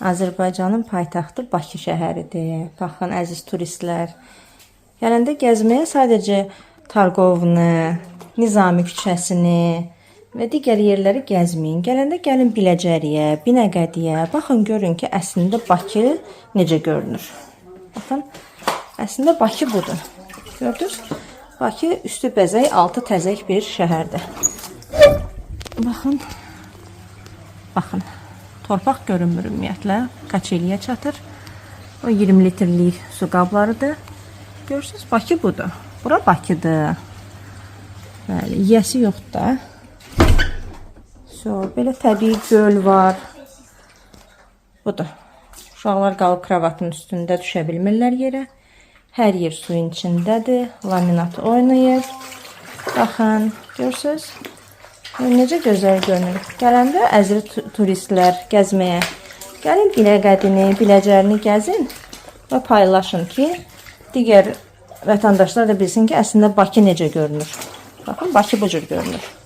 Azərbaycanın paytaxtı Bakı şəhəridir. Baxın, əziz turistlər. Gələndə gəzməyə sadəcə Targovnu, Nizami küçəsini və digər yerləri gəzməyin. Gələndə gəlin Biləcəriyə, Binəqədiyə. Baxın görün ki, əslində Bakı necə görünür. Baxın, əslində Bakı budur. Gördünüz? Bakı üstü bəzək, altı təzək bir şəhərdir. Baxın. Baxın. Torpaq görünmür ümumiyyətlə. Kaçeliyə çatır. O 20 litrlik su qablarıdır. Görürsüz, Bakı budur. Bura Bakıdır. Bəli, yiyəsi yoxdur da. So, belə təbii göl var. Budur. Uşaqlar qalıb kravatın üstündə, düşə bilmirlər yerə. Hər yer suyun içindədir. Laminat oynayır. Baxın, görürsüz? Necə gözəl görünür. Gələndə əziz turistlər gəzməyə. Gəlin Binəqədini, Biləcərini gəzin və paylaşın ki, digər vətəndaşlar da bilsin ki, əslində Bakı necə görünür. Baxın, Bakı bu cür görünür.